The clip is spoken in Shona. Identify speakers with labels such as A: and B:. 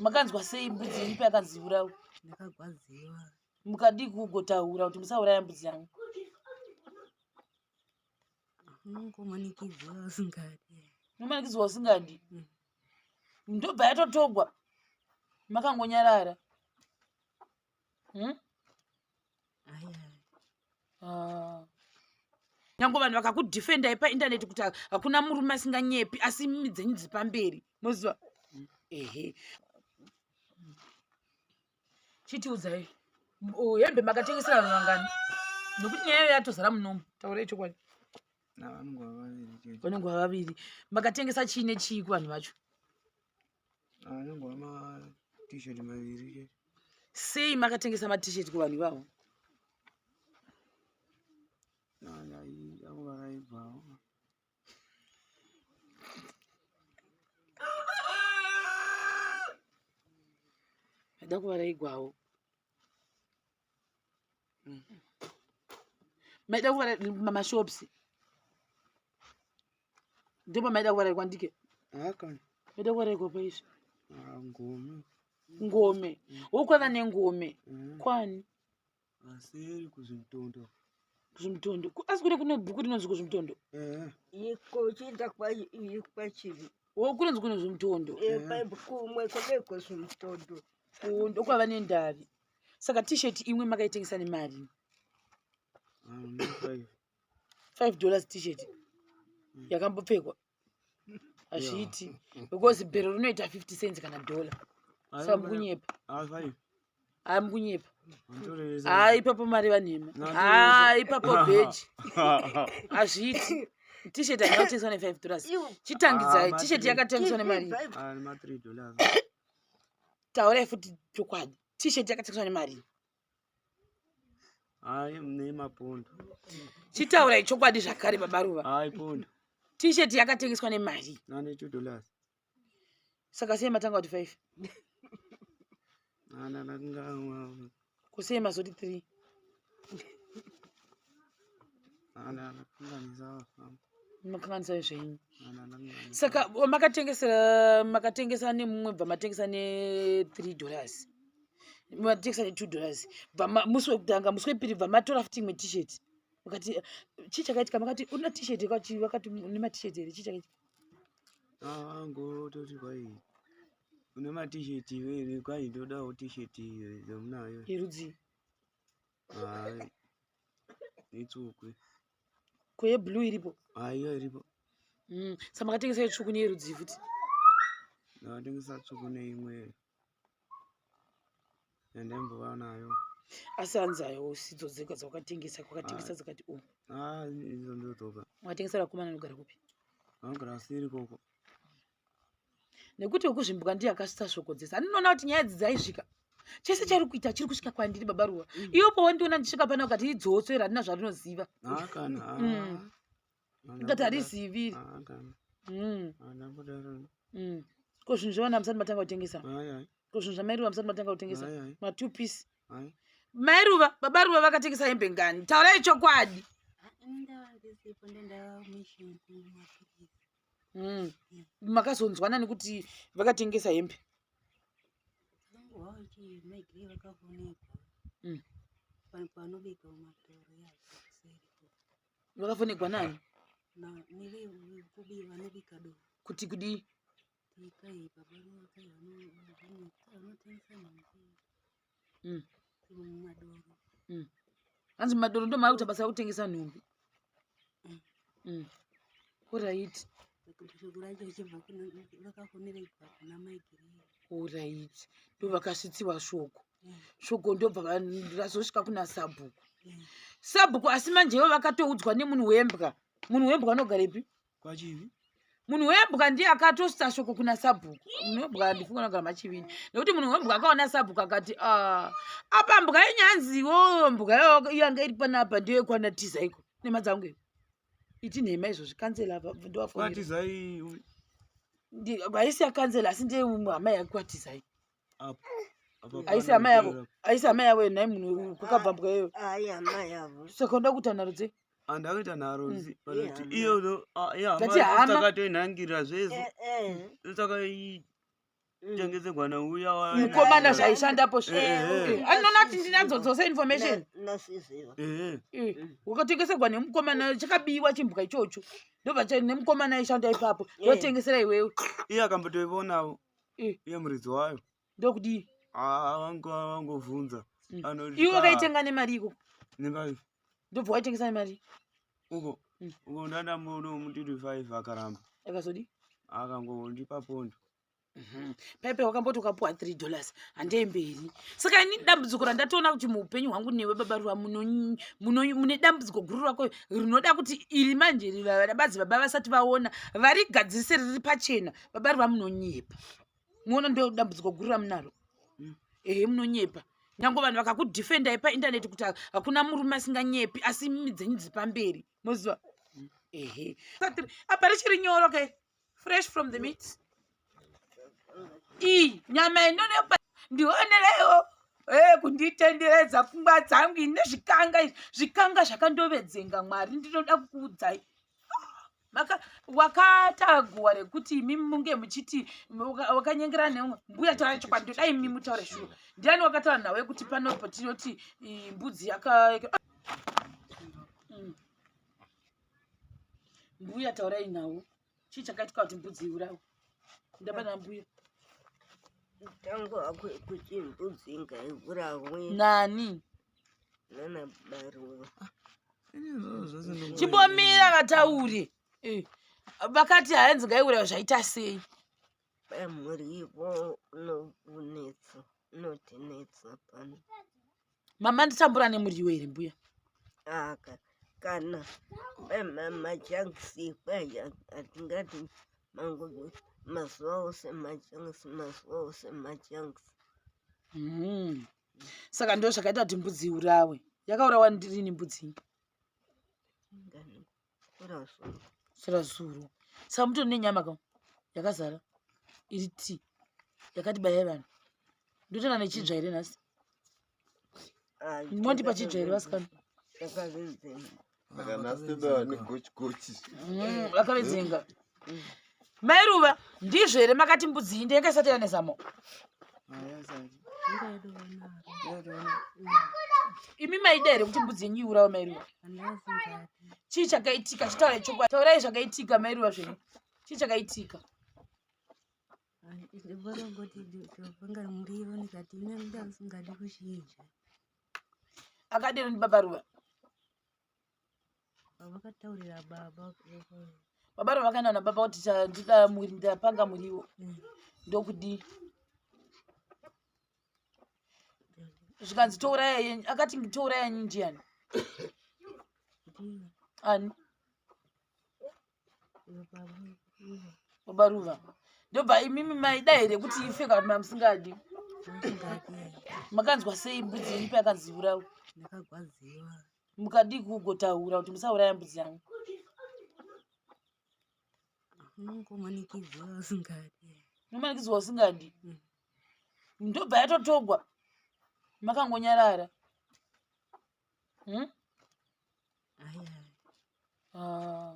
A: Makanzwa sei mbudzi yenyu payakanzi iurawe?
B: Ndakagwadziwa.
A: Mukadii kugotaura kuti musauraya mbudzi yangu?
B: Unongomanikidzwa usingadi.
A: Unomanikidzwa usingadi. Ndobva yatotogwa. Makangonyarara. Ah. Nyange vanhu vakakudefendai paindaneti kuti hakuna murume asinganyepi asi imi dzenyu dziri pamberi moziva ehe chitiudzai oh, hembe makatengesera vanhu vangani nokuti nyaya yayo yatozara munomu taurai chokwadi vanenge vavaviri makatengesa chii nechii kuvanhu vacho
C: Anongova ma-t-shirt maviri chete.
A: Sei makatengesa ma-t-shirt kuvanhu ivavo?
C: Avo vakaibvawo.
A: Maida kuvaraigwawo. Maida kuvara mashops. Ndipo maida kuvaraikwa ndike.
C: Haka.
A: Maida kuvaraikwa paizvi.
C: Ah, ngome.
A: Ngome. Wokwava nengome. Kwani?
C: Asiri kuzvimutondo.
A: Kuzvimutondo. Asi kune kune bhuku rinonzi kuzvimutondo.
C: Eh.
D: Iko uchienda kwachivi.
A: Wo kunonzi kune zvimutondo.
D: Eh, kumwe kune kuzvimutondo.
A: Ndokwava nendavi. Saka t-shirt imwe makaitengesa nemari.
C: Ah,
A: $5 t-shirt yakambopfekwa hazviiti because bhero rinoita 50 cents kana dollar saka mukunyepa haa mukunyepa haa ipapo mari vanhema haa ipapo bheji hazviiti t-shirt haina kutengeswa ne5 dollars chitangidzai
C: Ah,
A: t-shirt yakatengeswa nemari
C: ma3 dollars.
A: Taurai futi chokwadi, t-shirt yakatengeswa nemari?
C: Hayi, nemapondo.
A: Chitaurai chokwadi zvakare, babaruva.
C: Hayi, pondo.
A: T-shirt yakatengeswa nemari?
C: Nane 2 dollars.
A: Saka sei matanga kuti 5?
C: Ana.
A: Kusei mazoti 3?
C: Ana kanganisa.
A: Makanganisa zvenyu.
C: Ana.
A: Saka makatengesera, makatengesa nemumwe, bva matengesa ne3 dollars, matengesa ne2 dollars, bva musi wekutanga, musi wepiri bva matora futi imwe t-shirt. Makati chii chakaitika? Makati una t-shirt vakati une maT-shirt here? Chii chakaitika?
C: Angototi kwai une maT-shirt iwe, kwai ndodawo T-shirt dzamunayo.
A: Yerudzii?
C: Hayi, itsvuku.
A: Ko yeblue iripo?
C: Haiyo, iripo.
A: Saka makatengesa yetsvuku neyerudzii futi?
C: Ndakatengesa tsvuku neimwe yandaimbova nayo.
A: Asi hanzi sidzo dzega dzawakatengesa, kwakatengesa dzakati o?
C: Ah, idzo ndodzoka.
A: Wakatengesera vakomana anogara kupi?
C: Vanogara siri koko.
A: Nekuti wekuzvimbuka ndiye akasvitsa shoko dzese. Handinoona kuti nyaya idzi dzaisvika, chese chari kuita chiri kusvika kwandiri, baba Ruva. Iwo pawandiona ndichisvika pana ukati idzotso iri, handina zvarinoziva.
C: Ah, kana.
A: Ukati harizivi.
C: Ah, kana. Andambodaro.
A: Ko zvinhu zvevana musati matanga kutengesa?
C: Hayi, hayi.
A: Ko zvinhu zvamairuva musati matanga kutengesa?
C: Hayi, hayi.
A: Ma2 piece?
C: Hayi.
A: Mairuva, baba Ruva vakatengesa hembe ngani? Taurai chokwadi.
B: Ndava ndisipo, ndenda mission kumapurisa.
A: Makazonzwana nekuti vakatengesa hembe?
B: Takangohwa chi maigiri vakafonegwa. Panobika matoro yacho kuseri.
A: Vakafonegwa nani?
B: Neve vanobika doro.
A: Kuti kudii?
B: Tikai baba Ruva kai vanotengesa nhumbi mumadoro.
A: Hanzi mumadoro ndo maari kuita basa rekutengesa nhumbi. Alright.
B: Shoko racho richibva vakafoneregwa kuna maigiri.
A: Alright, ndo vakasvitsiwa shoko. Shoko ndobva razosvika kuna sabhuku. Sabhuku asi manje ivo vakatoudzwa nemunhu wembwa. Munhu wembwa anogarepi?
C: Kwachivi.
A: Munhu wembwa ndiye akatosvitsa shoko kuna sabhuku. Munhu wembwa handifunga anogara machivini, nekuti munhu wembwa akaona sabhuku akati, "Ah, apa mbwa yenyanziwo, mbwa yanga iri panapa ndeyekwana Tizaiko." Nhema dzangu iyo iti nhema izvozvi. Kansela apa ndovafonera.
C: Kwatizai.
A: Haisi yakansela, asi ndiye hama yake kwaTizai.
C: Apo apa.
A: Haisi hama yavo, haisi hama yavo nhai munhu kwakabva mbwa iyoyo?
D: Ai, hama yavo.
A: Saka unoda kuita nharo dzei?
C: Andakaita nharo. Panoti
D: Ihama.
C: iyo
A: Tati hama.
C: takatoinhangira zvese.
D: Eh, eh.
C: Saka Tengesegwa nauya wa-
A: Mukomana zvaishandapo.
C: Eh, eh.
A: Anoona kuti ndinadzo dzose information.
D: Nasiziva.
C: Ehe.
A: Wakatengesegwa nemukomana, chakabiwa chimbwa ichocho, ndobva nemukomana aishanda ipapo ndotengesera iwewe.
C: Iye akambotoivonawo. Iye muridzi wayo.
A: Ndokudii?
C: Ah, vangovhunza. Anoti,
A: Iwe wakaitenga nemari iko?
C: Nemari.
A: Ndobva waitengesa nemari?
C: Uko. Uko ndandambonomutiri 5, akaramba.
A: Akazodii?
C: Akangondipa pondo.
A: Paipai wakamboti ukapuwa $3, handei mberi. Saka ini dambudziko randatoona kuti muupenyu hwangu newe, baba Ruva, mune dambudziko guru rako rinoda kuti iri manje badzi baba vasati vaona varigadzirise riri pachena. Baba Ruva, munonyepa. Muona, ndo dambudziko guru ramunaro. Ehe, munonyepa. Nyange vanhu vakakudhifendai paindaneti kuti hakuna murume asinganyepi, asi imi dzenyu dziri pamberi, moziva. Ehe, apa richiri nyoro ke, fresh from the meat. Iyi nyama inonepa, ndionereiwo kunditenderedza pfungwa dzangu ine zvikanga izvi, zvikanga zvakandovedzenga. Mwari, ndinoda kukuudzai. Wakataguwa rekuti imi munge muchiti wakanyengera neumwe. Mbuya, taura chokwadi, ndoda imi mutaure shuwa. Ndiani wakataura nawe kuti panopo tinoti mbudzi yaka? Mbuya, taurai nawo. Chii chakaitika kuti mbudzi iurawe? Ndapana mbuya.
D: Tangu kuti mbudzi ngaiurawe.
A: Nani?
D: Nana Baruva.
A: Chimbomira vataure. Vakati hayanzi ngaiurawe, zvaita sei?
D: Pamuriwo unokunetsa, unotinetsa pano.
A: Mama, nditambura nemuriwo here, mbuya?
D: Aka kana majunks kwaya, hatingati mangu mazuva ose majunks, mazuva ose majunks.
A: Saka ndo zvakaita kuti mbudzi iurawe. Yakaurawa ndirini mbudzi iyi?
D: Ngani kuraswa.
A: Sura zuro. Saka mutori nenyama ka yakazara iri ti yakati bayai vanhu. Ndotona nechidzva here nhasi? Mondipa chidzva here, vasikana?
D: Takavedzenga.
E: Saka nhasi toda negochi gochi.
A: Vakavedzenga. Mai Ruva, ndizvo here makati mbudzi iyi ndenge isati yane zamo? Imi maida here kuti mbudzi yenyu iurawe, mai Ruva? Chii chakaitika? Chitaurai chokwadi, taurai zvakaitika, mai Ruva, zvenyu. Chii chakaitika?
B: Vakangoti topanga muriwo, ndikati ine nda usingadi kuchinja.
A: Akadero ndi baba Ruva?
B: Vakataurira baba.
A: Baba Ruva vakaenda nababa kuti ndida ndapanga muriwo. Ndokudii? Zvikanzi touraya yenyu. Akati touraya yenyu ndiani? Ani? Baba Ruva. Ndobva imimi maida here kuti ife kana kuti mamusingadi? Makanzwa sei mbudzi yenyu payakanzi iurawe?
B: Ndakagwadziwa.
A: Mukadii kugotaura kuti musauraya mbudzi yangu?
B: Unongomanikidziwa usingadi.
A: Nomanikidzwa usingadi. Ndobva yatotogwa, makangonyarara?
B: Aya.
A: Ah.